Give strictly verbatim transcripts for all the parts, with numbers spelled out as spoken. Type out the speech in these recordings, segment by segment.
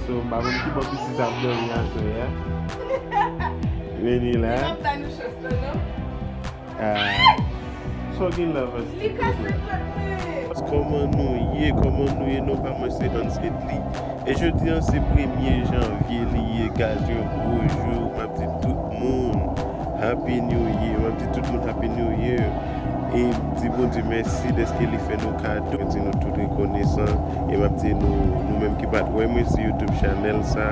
So, m pa konn ki bò pitit sa ap dòmi aswè a. Vini la. Li p ap ba nou chans lan, non. Ah. So gen love us. Li ka senpant mwen. Kòman nou ye? Kòman nou ye? Non pa mwen se Hans Edly. E jodi an se premye janvye li ye, guys, yon gwo jou. M ap di tout moun Happy New Year. M ap di tout moun Happy New Year. E m di Bondye mèsi dèske li fè nou kado. Mwen di nou tout rekonesan. E m ap di nou, nou menm ki pa t wè mwen sou YouTube channel sa,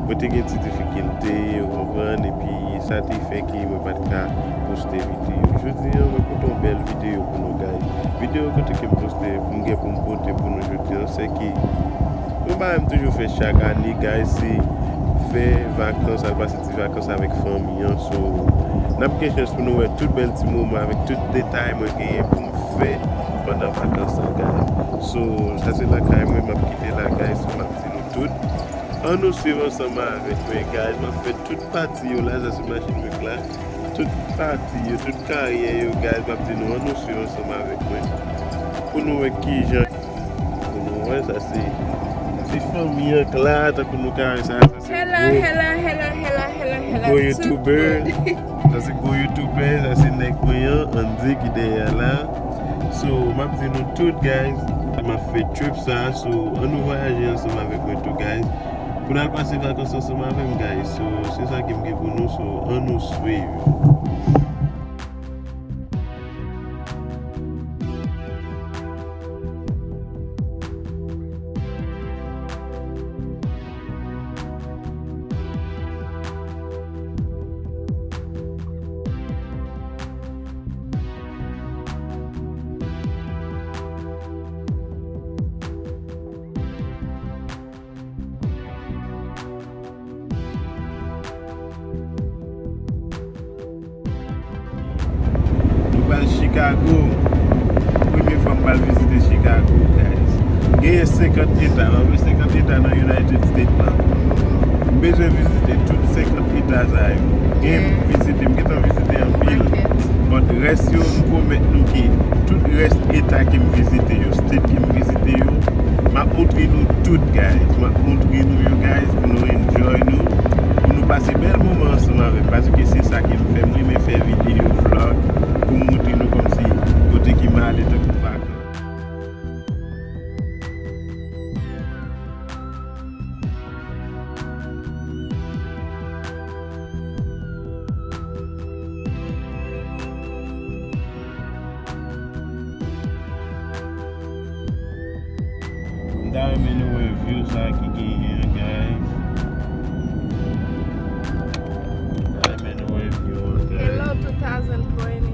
mwen te gen ti difikilte, ou konprann, epi sa te fè ke mwen pa t ka poste videyo. Jodi an, mwen pote yon bèl videyo pou nou, guys. Videyo kote ke m poste, m gen pou m pote pou nou jodi an, se ke yon bagay m toujou fè chak ane, guys, se fè vakans, al pase ti vakans avèk fanmi an. So, n ap gen chans pou nou wè tout bèl ti moman avèk tout detay mwen genyen pou m fè pandan vakans lan, guys. So, sa se lakay mwen, m ap kite la, guys. So, m ap di nou tout, ann nou swiv ansanm avèk mwen, guys. M ap fè tout pati yo la, sa se machin mwen k la. Tout pati yo, tout karyè yo, guys, m ap di nou, ann nou swiv ansanm avèk mwen. Pou nou wè kijan, pou nou wè, sa se ti fanmi an k la, tankou nou ka wè sa, sa se Hello, gwo, hello, hello, hello, hello, hello, gwo tout YouTuber. Moun. Sa se gwo YouTuber, sa se nèg mwen an, Andy ki dèyè la. So, m ap di nou tout, guys. M ap fè trip sa, so, ann nou vwayaje ansanm avèk mwen tou, guys. Pou n al pase vakans ansanm avè m, guys. So, se sa ke m gen pou nou, so, ann nou swiv. Nou pral Chicago. Premye fwa m pral vizite Chicago, guys. Genyen senkant eta, m ap wè senkant eta nan United States lan. M bezwen vizite tout senkant eta sa yo. Gen m vizite, m gentan vizite anpil. But rès yo, m pwomèt nou ke tout rès eta ke m vizite yo, state ke m vizite yo, m ap montre nou tout, guys. M ap montre nou yo, guys, pou nou enjoy nou, pou nou pase bèl moman ansanm avè m, paske se sa ke m fè. M renmen fè videyo vlog pou m montre nou kòmsi kote ke m ale tankou vakans. M ta renmen nou wè view sa ki genyen an, guys. M ta renmen nou wè view an, guys. Hello, two thousand twenty.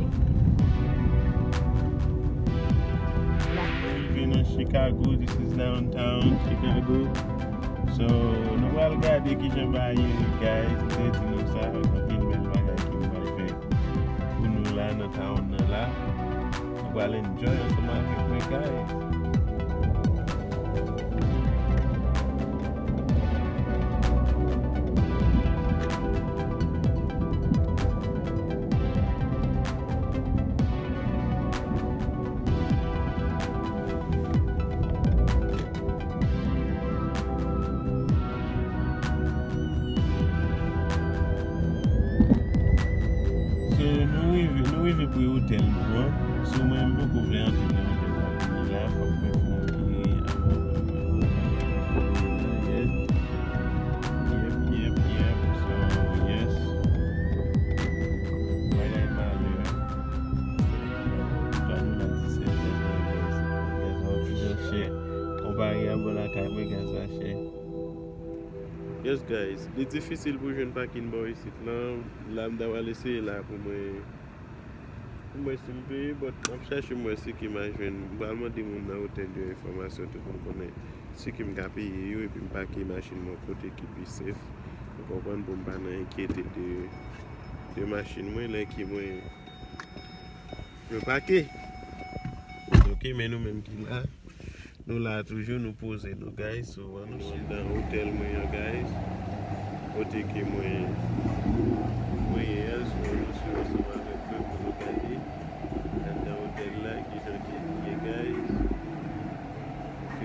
Rive nan Chicago, this is downtown Chicago. So, nou pral gade kijan bagay yo ye, guys. M te di nou sa, anpil bèl bagay ke m pral fè pou nou la nan town nan la. Nou pral enjoy ansanm avèk mwen, guys. So, nou rive, nou rive pre otèl nou an. So, mwen, m poko vle antre nan otèl la kounye la. Fòk mwen fè yon ti avan pou mwen. Yes. Yep, yep, yep. So, yes. Bagay malè. Tan nou la disèt è, gaz la toujou chè. Konpare a bò lakay mwen, gaz la chè. Yes, guys, li difisil pou jwenn pakin bò isit lan. La, m ta pral eseye la pou mwen, pou mwen si m peye, but m ap chache m wè si ke m a jwenn. M pral mande moun nan otèl yo enfòmasyon tou pou m konnen si ke m ka peye yo, epi m pake machin mwen kote ki pi safe. Ou konprann, pou m pa nan enkyete de, de machin mwen lè ke mwen, mwen pake. Ok, men nou menm ki la. Nou la toujou, nou poze nou, guys. So, ann nou swiv nan otèl mwen an, guys. Kote ke mwen, mwen ye a, so, ann nou swiv ansanm avèk mwen pou nou gade anndan otèl la, kijan ke li ye, guys. Ok,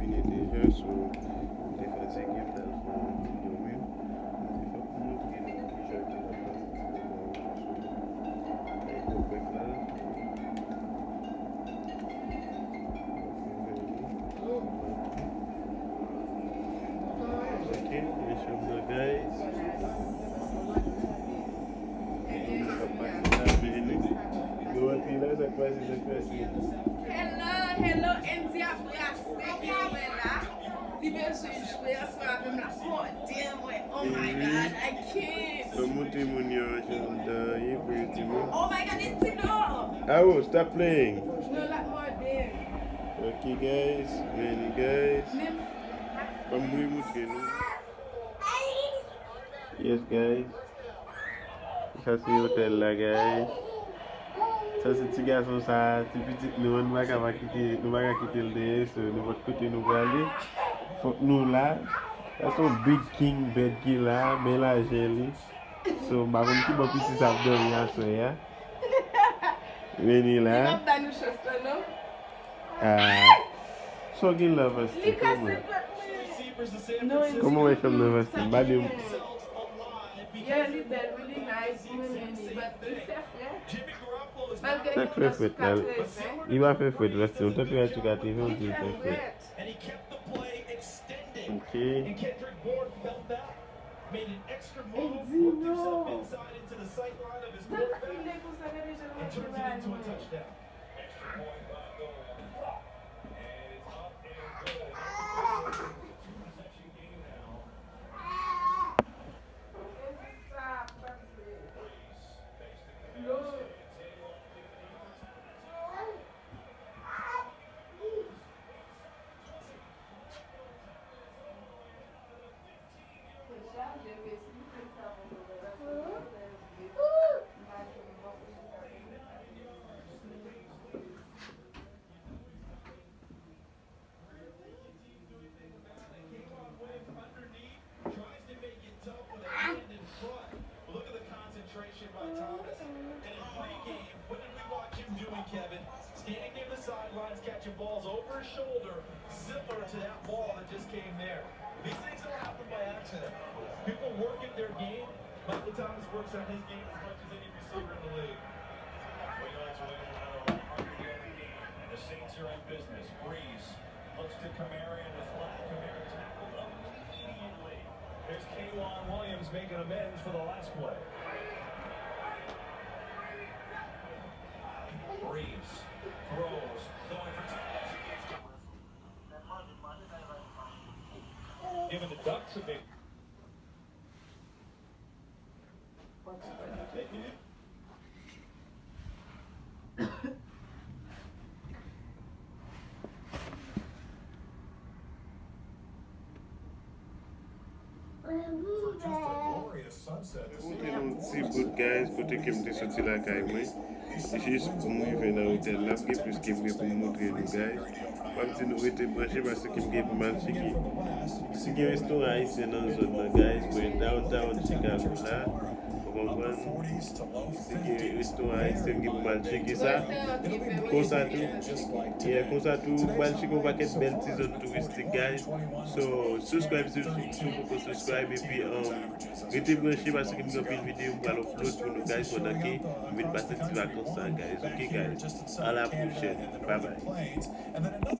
vini deja, so, m te fatige, m t al fè yon ti dòmi. Fòk m montre nou kijan ke l ap pase ti moman yo sou Ecobank la. Ok, men chanm nan, guys. Nou rantre la, sa k pase, sa k pase? Hello, hello, Andy Abrase ki mwen la. Li bezwen jwe ansanm avè m la. Oh, damn, mwen. Oh my God, I can't. Fè montre moun yo jan m dan ye pou yo di mwen. Oh my God, it's Tino! Awo, stop playing. No, la more than. Ok, guys, vini, guys. Ban m remoutre nou. Yes, guys. Sa se otèl la, guys. Sa se ti gason sa, ti pitit nou an, nou pa ka pa kite, nou pa ka kite l dèyè, so nenpòt kote nou prale, fòk nou la. Sa se yon big king bed ki la, men lajè li. So, m pa konn ki bò piti sa ap dòmi aswè a. Vini la. Li p ap ba nou chans lan, non. Ah. So gen love us too, come on. Kòman w wè chanm nan, Vastine? Ba li. Yeah, li bèl, wi, li nice, mwen renmen li, but li fè frèt. Malgre li fè frèt la. Li pa fè frèt, Vastine. Yon tanperati katreven, ou di l fè frèt. Ok. Endino. Gade filè konsa, gade jan l ap jwe a. Kevin, standing near the sidelines, catching balls over his shoulder, similar to that ball that just came there. These things don't happen by accident. People work at their game. Michael Thomas works on his game as much as any receiver in the league. And the Saints are in business. Brees looks to Kamara in the flat. Kamara tackled immediately. There's K'Waun Williams making amends for the last play. Brees throws, going for touchdown. Giving the Ducks a big Montre nou ti bout, guys, kote ke m te soti lakay mwen. Jis pou m rive nan otèl la, m gen plis ke m gen pou m montre nou, guys. M ap di nou rete branche paske m gen pou m al tcheke si gen restoran ayisyen nan zòn nan, guys, mwen downtown Chicago la. Konprann? Se gen restoran ayisyen ki pou m al tcheke sa. Konsa tou, yeah, konsa tou, m pral tcheke yon pakèt bèl ti zòn touristik, guys. So, subscribe si, si w poko subscribe, epi, um, rete branche paske m gen anpil videyo m pral upload pou nou, guys, pandan ke m vin pase ti vakans sa, guys. Ok, guys? À la prochaine. Bye bye.